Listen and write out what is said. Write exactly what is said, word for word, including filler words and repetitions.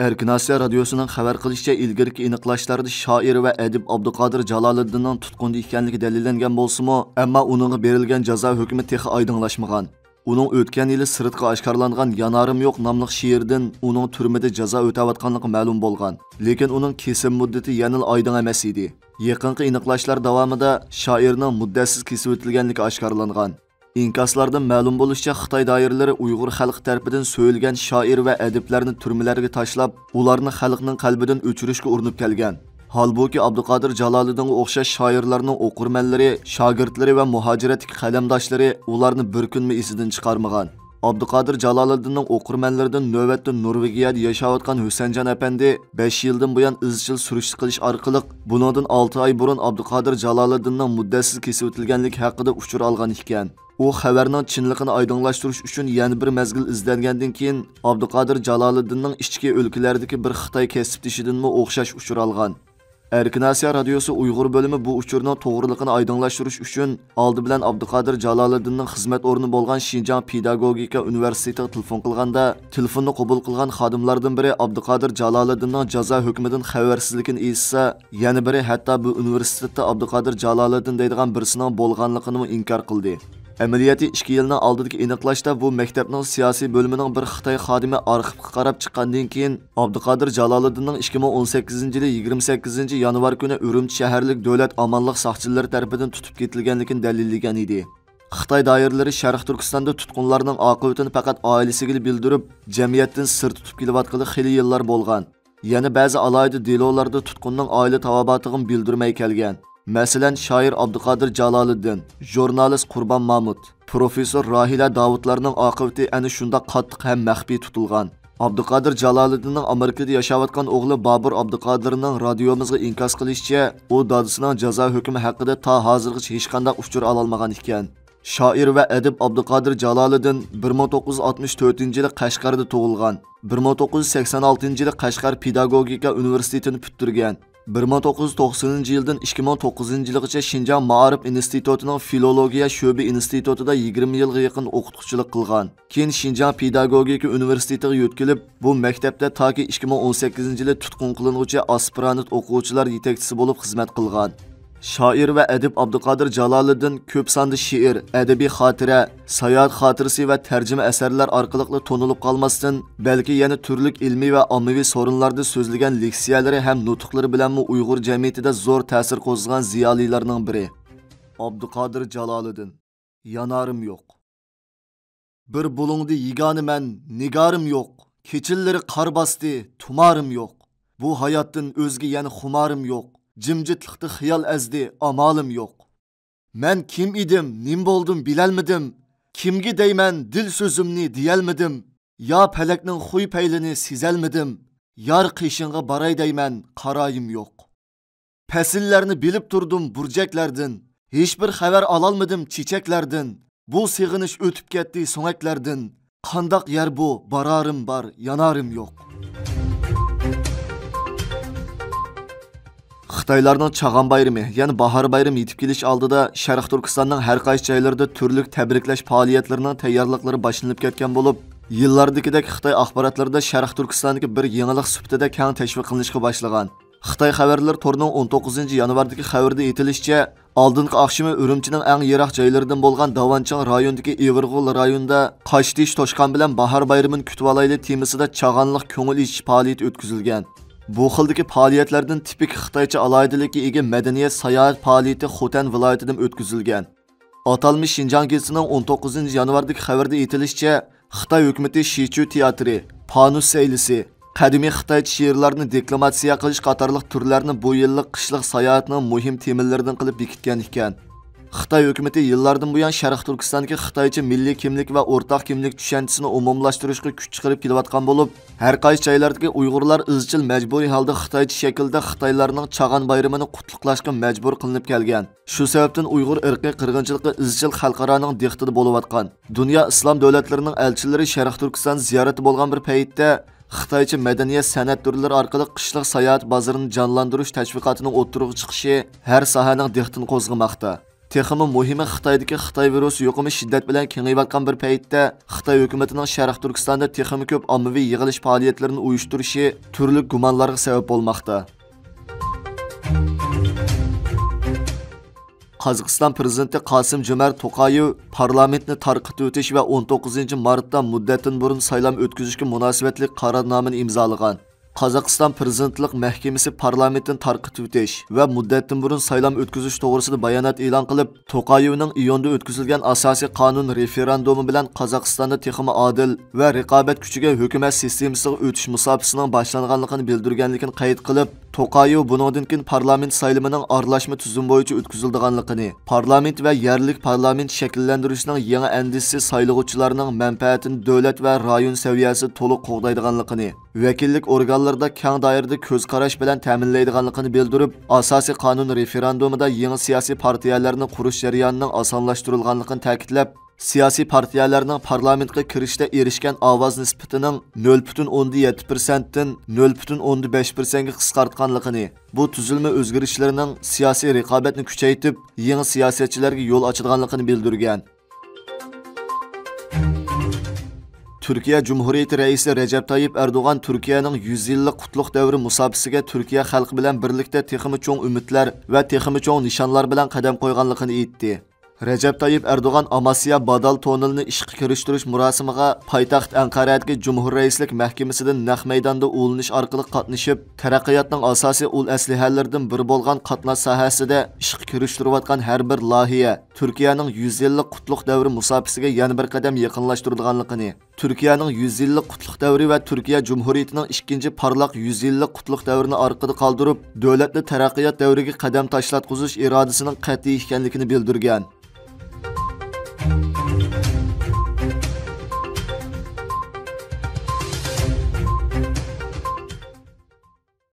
ئەركىن ئاسىيا رادىيوسىنىڭ خەۋەر قىلىشىچە، ئىلگىرىكى ئېنىقلاشلاردا شائىر ۋە ئەدىب ئابدۇقادىر جالالىدىننىڭ تۇتقۇندا ئىكەنلىكى دەلىللەنگەن بولسىمۇ، ئەمما ئۇنىڭغا بېرىلگەن جازا ھۆكمى تېخى ئايدىڭلاشمىغان. ئۇنىڭ ئۆتكەن يىلى سىرتقا ئاشكارىلانغان يانارىم يوق ناملىق شېئىرىدىن ئۇنىڭ تۈرمىدە جازا ئۆتەۋاتقانلىقى مەلۇم بولغان، لېكىن ئۇنىڭ كېسىم مۇددىتى يەنىلا ئايدىڭ ئەمەس ئىدى. يېقىنقى ئېنىقلاشلار داۋامىدا شائىرنىڭ مۇددەتسىز كېسىۋېتىلگەنلىكى ئاشكارىلانغان. ئىنكاسلاردىن مەلۇم بولۇشىچە، خىتاي دائىرىلىرى ئۇيغۇر خەلقى تەرىپىدىن سۆيۈلگەن شائىر ۋە ئەدىبلەرنى تۈرمىلەرگە تاشلاپ، ئۇلارنى خەلقنىڭ قەلبىدىن ئۆچۈرۈشكە ئۇرۇنۇپ كەلگەن. ھالبۇكى، ئابدۇقادىر جالالىدىنغا ئوخشاش شائىرلارنىڭ ئوقۇرمەنلىرى، شاگىرتلىرى ۋە مۇھاجىرەتتىكى قەلەمداشلىرى ئۇلارنى بىر كۈنمۇ ئېسىدىن چىقارمىغان. ئابدۇقادىر جالالىدىننىڭ ئوقۇرمەنلىرىدىن نۆۋەتتە نورۋېگىيەدە ياشاۋاتقان ھۈسەنجان ئەپەندى بەش يىلدىن بۇيان ئىزچىل سۈرۈشتە قىلىش ئارقىلىق، بۇنىڭدىن ئالتە ئاي بۇرۇن ئابدۇقادىر جالالىدىننىڭ مۇددەتسىز كېسىۋېتىلگەنلىكى ھەققىدە ئۇچۇر ئالغان ئىكەن. ئۇ خەۋەرنىڭ چىنلىقىنى ئايدىڭلاشتۇرۇش ئۈچۈن يەنە بىر مەزگىل ئىزدەنگەندىن كېيىن، ئابدۇقادىر جالالىدىننىڭ ئىچكى ئۆلكىلەردىكى بىر خىتاي كەسىپدىشىدىنمۇ ئوخشاش ئۇچۇر ئالغان. ئەركىن ئاسىيا رادىيوسى ئۇيغۇر بۆلۈمى بۇ ئۇچۇرنىڭ توغرىلىقىنى ئايدىڭلاشتۇرۇش ئۈچۈن، ئالدى بىلەن ئابدۇقادىر جالالىدىننىڭ خىزمەت ئورنى بولغان شىنجاڭ پېداگوگىكا ئۇنىۋېرسىتېتىغا تېلېفون قىلغاندا، تېلېفوننى قوبۇل قىلغان خادىملاردىن بىرى ئابدۇقادىر جالالىدىننىڭ جازا ھۆكمىدىن خەۋەرسىزلىكىنى ئېيتسا، يەنە بىرى ھەتتا بۇ ئۇنىۋېرسىتېتتا ئابدۇقادىر جالالىدىن دەيدىغان بىرسىنىڭ بولغانلىقىنىمۇ ئىنكار قىلدى. ئەمەلىيەتتە، ئىككى يىلنىڭ ئالدىدىكى ئېنىقلاشتا بۇ مەكتەپنىڭ سىياسىي بۆلۈمىنىڭ بىر خىتاي خادىمى ئارخىپقا قاراپ چىققاندىن كېيىن، ئابدۇقادىر جالالىدىننىڭ ئىككى مىڭ ئون سەككىزىنچى يىلى يىگىرمە سەككىزىنچى يانۋار كۈنى ئۈرۈمچى شەھەرلىك دۆلەت ئامانلىق ساقچىلىرى تەرىپىدىن تۇتۇپ كېتىلگەنلىكىنى دەلىللىگەن ئىدى. خىتاي دائىرىلىرى شەرقىي تۈركىستاندا تۇتقۇنلارنىڭ ئاقىۋىتىنى پەقەت ئائىلىسىگىلا بىلدۈرۈپ، جەمئىيەتتىن سىر تۇتۇپ كېلىۋاتقىلى خېلى يىللار بولغان. يەنە بەزى ئالاھىدە دېلولاردا تۇتقۇننىڭ ئائىلە تاۋابىئاتىغىمۇ بىلدۈرمەي كەلگەن. مەسىلەن، شائىر ئابدۇقادىر جالالىدىن، ژۇرنالىست قۇربان مامۇت، پروفېسسور راھىلە داۋۇتلارنىڭ ئاقىۋىتى ئەنە شۇنداق قاتتىق ھەم مەخپىي تۇتۇلغان. ئابدۇقادىر جالالىدىننىڭ ئامېرىكىدا ياشاۋاتقان ئوغلى بابۇر ئابدۇقادىرنىڭ رادىيومىزغا ئىنكاس قىلىشىچە، ئۇ دادىسىنىڭ جازا ھۆكمى ھەققىدە تا ھازىرغىچە ھېچقانداق ئۇچۇر ئالالمىغان ئىكەن. شائىر ۋە ئەدىب ئابدۇقادىر جالالىدىن بىر مىڭ توققۇز يۈز ئاتمىش تۆتىنچى يىلى قەشقەردە تۇغۇلغان. بىر مىڭ توققۇز يۈز سەكسەن ئالتىنچى يىلى قەشقەر پېداگوگىكا ئۇنىۋېرسىتېتىنى پۈتتۈرگەن. بىر مىڭ توققۇز يۈز توقسىنىنچى يىلدىن ئىككى مىڭ توققۇزىنچى يىلغىچە شىنجاڭ مائارىپ ئىنستىتۇتىنىڭ فىلولوگىيە شۆبە ئىنستىتۇتىدا يىگىرمە يىلغا يېقىن ئوقۇتقۇچىلىق قىلغان. كېيىن شىنجاڭ پېداگوگىكا ئۇنىۋېرسىتېتىغا يۆتكىلىپ، بۇ مەكتەپتە تاكى ئىككى مىڭ ئون سەككىزىنچى يىلى تۇتقۇن قىلىنغۇچە ئاسپىرانت ئوقۇغۇچىلار يېتەكچىسى بولۇپ خىزمەت قىلغان. شائىر ۋە ئەدىب ئابدۇقادىر جالالىدىن كۆپ ساندا شېئىر، ئەدەبىي خاتىرە، ساياھەت خاتىرىسى ۋە تەرجىمە ئەسەرلەر ئارقىلىقلا تونۇلۇپ قالماستىن، بەلكى يەنە تۈرلۈك ئىلمىي ۋە ئاممىۋى سورۇنلاردا سۆزلىگەن لېكسىيەلىرى ھەم نۇتۇقلىرى بىلەنمۇ ئۇيغۇر جەمئىيىتىدە زور تەسىر قوزغىغان زىيالىيلارنىڭ بىرى. ئابدۇقادىر جالالىدىن. يانارىم يوق. بىر بۇلۇڭدا يېگانە مەن، نىگارىم يوق. كېچىلىرى قار باستى، تۇمارىم يوق. بۇ ھاياتتىن ئۆزگە يەنە خۇمارىم يوق. جىمجىتلىقتا خىيال ئەزدى، ئامالىم يوق. مەن كىم ئىدىم، نېمە بولدۇم، بىلەلمىدىم. كىمگە دەيمەن، دىل سۆزۈمنى دېيەلمىدىم. يا پەلەكنىڭ خۇي پەيلىنى سېزەلمىدىم. يار قېشىڭغا باراي دەيمەن، قارايىم يوق. پەسىللەرنى بىلىپ تۇردۇم بۇرجەكلەردىن، ھېچبىر خەۋەر ئالالمىدىم چېچەكلەردىن. بۇ سېغىنىش ئۆتۈپ كەتتى سۆڭەكلەردىن. قانداق يەر بۇ؟ بارارىم بار، يانارىم يوق. خىتايلارنىڭ چاغان بايرىمى، يەنى باھار بايرىمى يېتىپ كېلىش ئالدىدا، شەرقىي تۈركىستاننىڭ ھەر قايسى جايلىرىدا تۈرلۈك تەبرىكلەش پائالىيەتلىرىنىڭ تەييارلىقلىرى باشلىنىپ كەتكەن بولۇپ، يىللاردىكىدەك خىتاي ئاخباراتلىرىدا شەرقىي تۈركىستاندىكى بىر يېڭىلىق سۈپىتىدە كەڭ تەشۋىق قىلىنىشقا باشلىغان. خىتاي خەۋەرلىرى تورىنىڭ ئون توققۇزىنچى يانۋاردىكى خەۋىرىدە ئېيتىلىشىچە، ئالدىنقى ئاخشىمى ئۈرۈمچىنىڭ ئەڭ يىراق جايلىرىدىن بولغان داۋانچىڭ رايونىدىكى ئېۋىرغول رايونىدا قاشتېشى توشقان بىلەن باھار بايرىمىنى كۈتۈۋالايلى تېمىسىدا چاغانلىق كۆڭۈل ئېچىش پائالىيىتى ئۆتكۈزۈلگەن. بۇ خىلدىكى پائالىيەتلەردىن تىپىك خىتايچە ئالاھىدىلىككە ئىگە مەدەنىيەت ساياھەت پائالىيىتى خوتەن ۋىلايىتىدىمۇ ئۆتكۈزۈلگەن. ئاتالمىش شىنجاڭ گېزىتىنىڭ ئون توققۇزىنچى يانۋاردىكى خەۋىرىدە ئېيتىلىشىچە، خىتاي ھۆكۈمىتى شىچۈ تىياتىرى، پانۇس سەيلىسى، قەدىمىي خىتايچە شېئىرلارنى دېكلاماتسىيە قىلىش قاتارلىق تۈرلەرنى بۇ يىللىق قىشلىق ساياھەتنىڭ مۇھىم تېمىلىرىدىن قىلىپ بېكىتكەن ئىكەن. خىتاي ھۆكۈمىتى يىللاردىن بۇيان شەرقىي تۈركىستاندىكى خىتايچە مىللىي كىملىك ۋە ئورتاق كىملىك چۈشەنچىسىنى ئومۇملاشتۇرۇشقا كۈچ چىقىرىپ كېلىۋاتقان بولۇپ، ھەر قايسى جايلاردىكى ئۇيغۇرلار ئىزچىل مەجبۇرىي ھالدا خىتايچە شەكىلدە خىتايلارنىڭ چاغان بايرىمىنى قۇتلۇقلاشقا مەجبۇر قىلىنىپ كەلگەن. شۇ سەۋەبتىن ئۇيغۇر ئىرقىي قىرغىنچىلىقى ئىزچىل خەلقئارانىڭ دىققىتىدە بولۇۋاتقان. دۇنيا ئىسلام دۆلەتلىرىنىڭ ئەلچىلىرى شەرقىي تۈركىستان زىيارەتتە بولغان بىر پەيتتە، خىتايچە مەدەنىيەت سەنئەت تۈرلىرى ئارقىلىق قىشلىق ساياھەت بازىرىنى جانلاندۇرۇش تەشۋىقاتىنىڭ ئوتتۇرىغا چىقىشى ھەر ساھەنىڭ دىققىتىنى قوزغىماقتا. تېخىمۇ مۇھىمى، خىتايدىكى خىتاي ۋىرۇسى يۇقۇمى شىددەت بىلەن كېڭىيىۋاتقان بىر پەيتتە، خىتاي ھۆكۈمىتىنىڭ شەرقىي تۈركىستاندا تېخىمۇ كۆپ ئاممىۋى يىغىلىش پائالىيەتلىرىنى ئۇيۇشتۇرۇشى تۈرلۈك گۇمانلارغا سەۋەب بولماقتا. قازاقىستان پىرېزىدېنتى قاسىم جۆمەرت توقايېۋ پارلامېنتنى تارقىتىۋېتىش ۋە ئون توققۇزىنچى مارتتا مۇددەتتىن بۇرۇن سايلام ئۆتكۈزۈشكە مۇناسىۋەتلىك قارارنامىنى ئىمزالىغان. قازاقىستان پىرېزىدېنتلىق مەھكىمىسى پارلامېنتنى تارقىتىۋېتىش ۋە مۇددەتتىن بۇرۇن سايلام ئۆتكۈزۈش توغرىسىدا بايانات ئېلان قىلىپ، توقايېۋنىڭ ئىيۇندا ئۆتكۈزۈلگەن ئاساسىي قانۇن رېفېراندۇمى بىلەن قازاقىستاندا تېخىمۇ ئادىل ۋە رىقابەت كۈچىگە ھۆكۈمەت سىستېمىسىغا ئۆتۈش مۇساپىسىنىڭ باشلانغانلىقىنى بىلدۈرگەنلىكىنى قەيت قىلىپ، توقايېۋ بۇنىڭدىن كېيىن پارلامېنت سايلىمىنىڭ ئارىلاشما تۈزۈم بويىچە ئۆتكۈزۈلىدىغانلىقىنى، پارلامېنت ۋە يەرلىك پارلامېنت شەكىللەندۈرۈشنىڭ يېڭى ئەندىزىسى سايلىغۇچىلارنىڭ مەنپەئەتىنى دۆلەت ۋە رايون سەۋىيەسىدە تولۇق قوغدايدىغانلىقىنى، ۋەكىللىك ئورگانلىرىدا كەڭ دائىرىدە كۆز قاراش بىلەن تەمىنلەيدىغانلىقىنى بىلدۈرۈپ، ئاساسىي قانۇن رېفېراندۇمىدا يېڭى سىياسىي پارتىيەلەرنى قۇرۇش جەريانىنىڭ ئاسانلاشتۇرۇلغانلىقىنى تەكىتلەپ، سىياسىي پارتىيەلەرنىڭ پارلامېنتقا كىرىشتە ئېرىشكەن ئاۋاز نىسبىتىنىڭ نۆل پۈتۈن ئوندىن يەتتە پىرسەنتتىن نۆل پۈتۈن ئوندىن بەش پىرسەنتكە قىسقارتقانلىقىنى، بۇ تۈزۈلمە ئۆزگىرىشلىرىنىڭ سىياسىي رىقابەتنى كۈچەيتىپ، يېڭى سىياسەتچىلەرگە يول ئاچىدىغانلىقىنى بىلدۈرگەن. تۈركىيە جۇمھۇرىيىتى رەئىسى رەجەپ تايىپ ئەردوغان تۈركىيەنىڭ يۈز يىللىق قۇتلۇق دەۋرى مۇساپىسىگە تۈركىيە خەلقى بىلەن بىرلىكتە تېخىمۇ چوڭ ئۈمىدلەر ۋە تېخىمۇ چوڭ نىشانلار بىلەن قەدەم قويغانلىقىنى ئېيتتى. رەجەپ تايىپ ئەردوغان ئاماسيا بادال توننېلىنى ئىشقا كىرىشتۈرۈش مۇراسىمىغا پايتەخت ئەنقەرەدىكى جۇمھۇر رەئىسلىك مەھكىمىسىدىن نەق مەيداندا ئۇلىنىش ئارقىلىق قاتنىشىپ، تەرەققىياتنىڭ ئاساسىي ئۇل ئەسلىھەلىرىدىن بىرى بولغان قاتناش ساھەسىدە ئىشقا كىرىشتۈرۈۋاتقان ھەر بىر لايىھە تۈركىيەنىڭ يۈز يىللىق قۇتلۇق دەۋرى مۇساپىسىگە يەنە بىر قەدەم يېقىنلاشتۇرىدىغانلىقىنى، تۈركىيەنىڭ يۈز يىللىق قۇتلۇق دەۋرى ۋە تۈركىيە جۇمھۇرىيىتىنىڭ ئىككىنچى پارلاق يۈز يىللىق قۇتلۇق دەۋرىنى ئارقىدا قالدۇرۇپ، دۆلەتنى تەرەققىيات دەۋرىگە قەدەم تاشلاتقۇزۇش ئىرادىسىنىڭ قەتئىي ئىكەنلىكىنى بىلدۈرگەن.